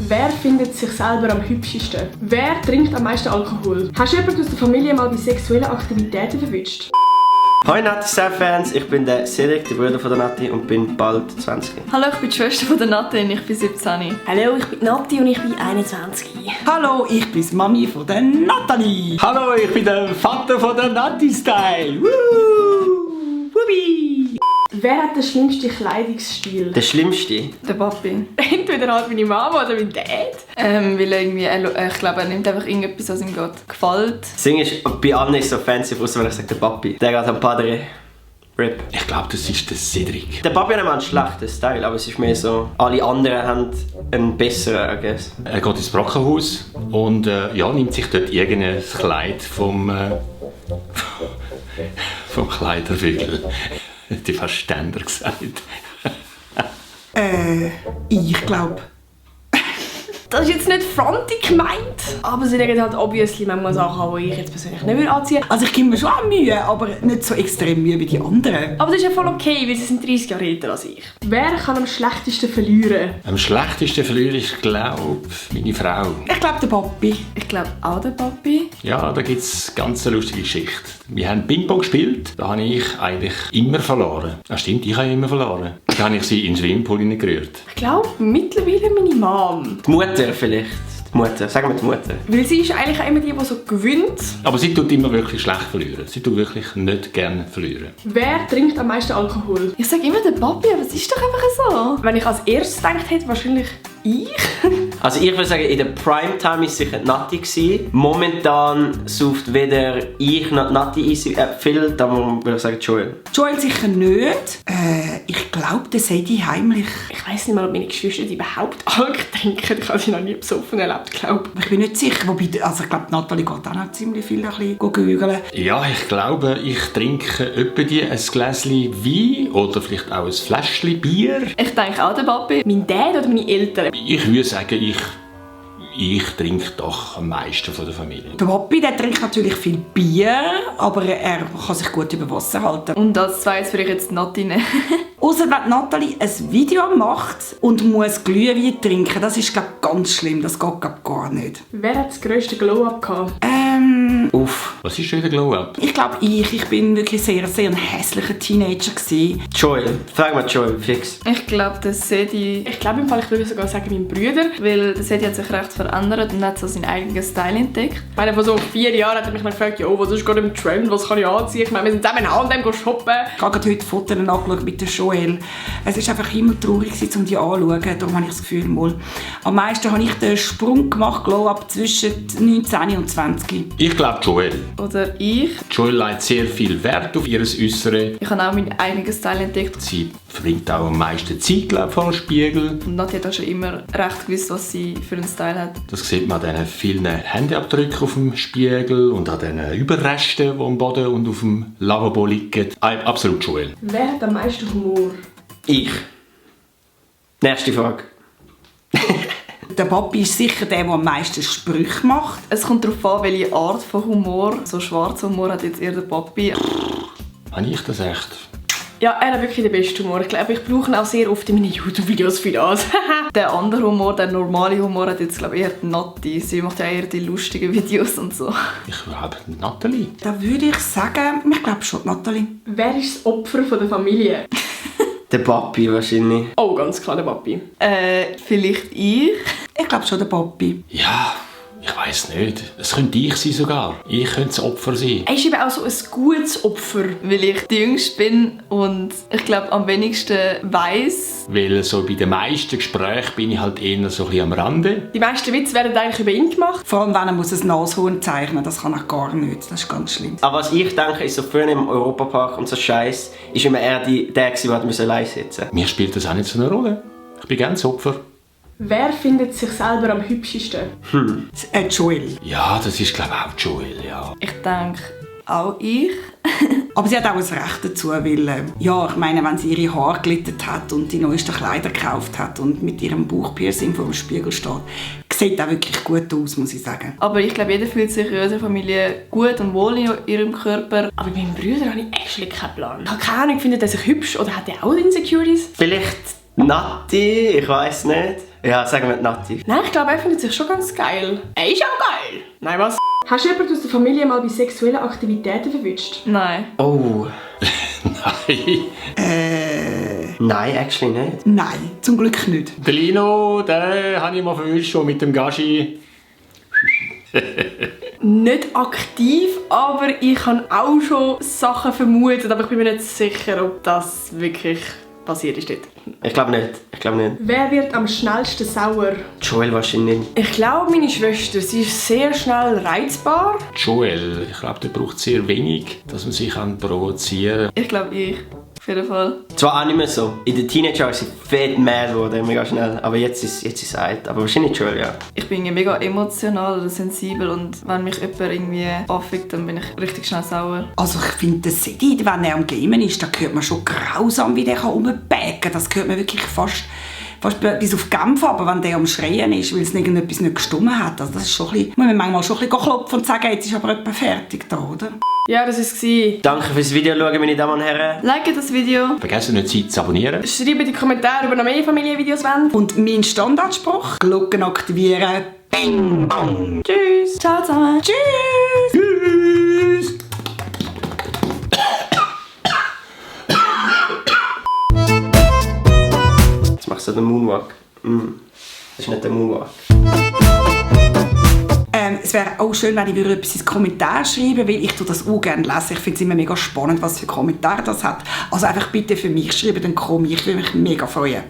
Wer findet sich selber am hübschesten? Wer trinkt am meisten Alkohol? Hast du jemanden aus der Familie mal bei sexuellen Aktivitäten verwünscht? Hoi Nati-Fans, ich bin der Cedric, der Bruder von der Nati und bin bald 20. Hallo, ich bin die Schwester von der Nati und ich bin 17. Hallo, ich bin Nati und ich bin 21. Hallo, ich bin die Mami von der Nathalie. Hallo, ich bin der Vater von der Nati-Style. Wubi! Wer hat den schlimmsten Kleidungsstil? Der schlimmste? Der Papi. Entweder halt meine Mama oder mein Dad. Weil ich glaube, er nimmt einfach irgendetwas, was ihm gerade gefällt. Das Ding ist, bei allen ist so fancy, außer wenn ich sage, der Papi. Der geht am Padre. Rip. Ich glaube, das ist der Cedric. Der Papi hat immer einen schlechten Style, aber es ist mehr so, alle anderen haben einen besseren, I guess. Er geht ins Brockenhaus und nimmt sich dort irgendein Kleid vom Kleiderwügel. Die fast Ständer gesagt. Ich glaube. Das ist jetzt nicht frontig gemeint. Aber sie legen halt obviously manchmal Sachen, die ich jetzt persönlich nicht anziehen würde. Also ich gebe mir schon auch Mühe, aber nicht so extrem Mühe wie die anderen. Aber das ist ja voll okay, weil sie sind 30 Jahre älter als ich. Wer kann am schlechtesten verlieren? Am schlechtesten verliere ich, glaube meine Frau. Ich glaube der Papi. Ich glaube auch der Papi. Ja, da gibt es ganz eine lustige Geschichte. Wir haben Ping-Pong gespielt, da habe ich eigentlich immer verloren. Ja, stimmt, ich habe immer verloren. Da habe ich sie in den Schwimmpool gerührt. Ich glaube mittlerweile meine Mom. Die Mutter vielleicht. Die Mutter, sagen wir die Mutter. Weil sie ist eigentlich auch immer die so gewinnt. Aber sie tut immer wirklich schlecht verlieren. Sie tut wirklich nicht gerne verlieren. Wer trinkt am meisten Alkohol? Ich sage immer der Papi, aber es ist doch einfach so. Wenn ich als erstes gedacht hätte, wahrscheinlich ich. Also ich würde sagen, in der Primetime war es sicher die Nati gewesen. Momentan sauft weder ich noch die Nati viel, darum würde ich sagen Joel. Joel sicher nicht. Ich glaube, der Sadie heimlich. Ich weiss nicht mal, ob meine Geschwister überhaupt Alk trinken. Ich habe sie noch nie besoffen erlebt, glaube Ich bin nicht sicher. Wobei, also ich glaube, Nathalie geht auch noch ziemlich viel ein bisschen gügeln. Ja, ich glaube, ich trinke etwa ein Gläschen Wein oder vielleicht auch ein Fläschchen Bier. Ich denke auch der Papi. Mein Dad oder meine Eltern? Ich würde sagen, ich trinke doch am meisten von der Familie. Der Papi, der trinkt natürlich viel Bier, aber er kann sich gut über Wasser halten. Und als zweites würde ich jetzt die Nati nehmen. Ausser wenn Nathalie ein Video macht und muss Glühwein trinken, das ist glaube ganz schlimm, das geht gar nicht. Wer hat das grösste Glow-Up gehabt? Uff. Was ist schon wieder Glow-Up? Ich glaube ich bin wirklich sehr ein hässlicher Teenager gewesen. Joel. Frag mal Joel, fix. Ich glaube, der Sedi. Ich glaube im Fall, ich würde sogar sagen, mein Bruder. Weil der Sedi hat sich recht verändert und hat so seinen eigenen Style entdeckt. Ich meine, vor so 4 Jahren hat er mich mal gefragt, ja, was ist gerade im Trend, was kann ich anziehen? Ich meine, wir sind zusammen in H&M shoppen. Ich habe gerade heute Fotos angeschaut mit der Joel. Es war einfach immer traurig, um die anzuschauen. Darum habe ich das Gefühl, am meisten habe ich den Sprung gemacht, Glow-Up zwischen 19 und 20. Ich glaube Joel. Oder ich. Joel legt sehr viel Wert auf ihr Äußeres. Ich habe auch meinen eigenen Style entdeckt. Sie verbringt auch am meisten Zeit, glaube ich, vor dem Spiegel. Und Nati hat auch schon immer recht gewusst, was sie für einen Style hat. Das sieht man an diesen vielen Handyabdrücken auf dem Spiegel und an diesen Überresten, die am Boden und auf dem Lavabo liegen. Absolut Joel. Wer hat am meisten Humor? Ich. Nächste Frage. Der Papi ist sicher der am meisten Sprüche macht. Es kommt darauf an, welche Art von Humor. So schwarzer Humor hat jetzt eher der Papi. Habe ich das echt? Ja, er hat wirklich den besten Humor. Ich glaube, ich brauche ihn auch sehr oft in meinen YouTube-Videos für das. Der andere Humor, der normale Humor, hat jetzt glaube ich eher die Nati. Sie macht ja eher die lustigen Videos und so. Ich glaube Nathalie. Da würde ich sagen, ich glaube schon Nathalie. Wer ist das Opfer von der Familie? Der Papi wahrscheinlich. Oh, ganz klar der Papi. Vielleicht ich. Ich glaube schon der Papi. Ja, ich weiss nicht. Es könnte ich sein sogar. Ich könnte das Opfer sein. Er ist eben auch so ein gutes Opfer. Weil ich die Jüngste bin und ich glaube am wenigsten weiss. Weil so bei den meisten Gesprächen bin ich halt eher so ein bisschen am Rande. Die meisten Witze werden eigentlich über ihn gemacht. Vor allem, wenn er muss ein Nashorn zeichnen muss, das kann er gar nicht. Das ist ganz schlimm. Aber was ich denke, ist so früher im Europapark und so Scheiß, ist immer eher der allein sitzen. Mir spielt das auch nicht so eine Rolle. Ich bin gerne das Opfer. Wer findet sich selber am hübschesten? Joel. Ja, das ist glaube ich auch Joel, ja. Ich denke auch ich. Aber sie hat auch ein Recht dazu, weil, ja, ich meine, wenn sie ihre Haare glättet hat und die neuesten Kleider gekauft hat und mit ihrem Bauchpiercing vor dem Spiegel steht, sieht auch wirklich gut aus, muss ich sagen. Aber ich glaube, jeder fühlt sich in unserer Familie gut und wohl in ihrem Körper. Aber bei meinem Bruder habe ich actually keinen Plan. Ich habe keine Ahnung, findet er sich hübsch oder hat er auch Insecurities? Vielleicht Nati, ich weiß nicht. Ja, sagen wir die Nati. Nein, ich glaube, er findet sich schon ganz geil. Er ist auch geil. Nein, was? Hast du jemanden aus der Familie mal bei sexuellen Aktivitäten verwünscht? Nein. Oh. Nein. Nein, actually nicht. Nein, zum Glück nicht. Der Lino, den habe ich mal verwünscht, schon mit dem Gashi. Nicht aktiv, aber ich habe auch schon Sachen vermutet, aber ich bin mir nicht sicher, ob das wirklich passiert ist dort. Ich glaube nicht. Wer wird am schnellsten sauer? Joel wahrscheinlich nicht. Ich glaube, meine Schwester. Sie ist sehr schnell reizbar. Joel, ich glaube, der braucht sehr wenig, dass man sich provozieren kann. Ich glaube, ich. Auf jeden Fall. Zwar auch nicht mehr so. In den Teenager ist sie fett mad geworden, mega schnell. Aber jetzt ist es alt. Aber wahrscheinlich Joel, ja. Ich bin mega emotional oder sensibel und wenn mich jemand irgendwie anfickt, dann bin ich richtig schnell sauer. Also ich finde, der Sedi, wenn er am Gamen ist, da hört man schon grausam, wie der rumbacken kann. Das hört man wirklich fast bis auf Genf, aber wenn der am Schreien ist, weil es irgendetwas nicht gestummen hat. Also das ist schon ein bisschen, muss man manchmal schon ein bisschen klopfen und sagen, jetzt ist aber jemand fertig da, oder? Ja, das war es. Danke fürs Video schauen, meine Damen und Herren. Like das Video. Vergessen nicht, Zeit zu abonnieren. Schreibt in die Kommentare, ob ihr noch mehr Familienvideos wollt. Und mein Standardspruch, Glocken aktivieren, bing, bong. Tschüss. Ciao zusammen. Tschüss! Tschüss! Jetzt machst du den Moonwalk. Das ist nicht der Moonwalk. Es wäre auch schön, wenn ich etwas ins Kommentar schreiben würde, weil ich das auch gerne lese. Ich finde es immer mega spannend, was für Kommentare das hat. Also einfach bitte für mich schreiben, dann komme ich. Ich würde mich mega freuen.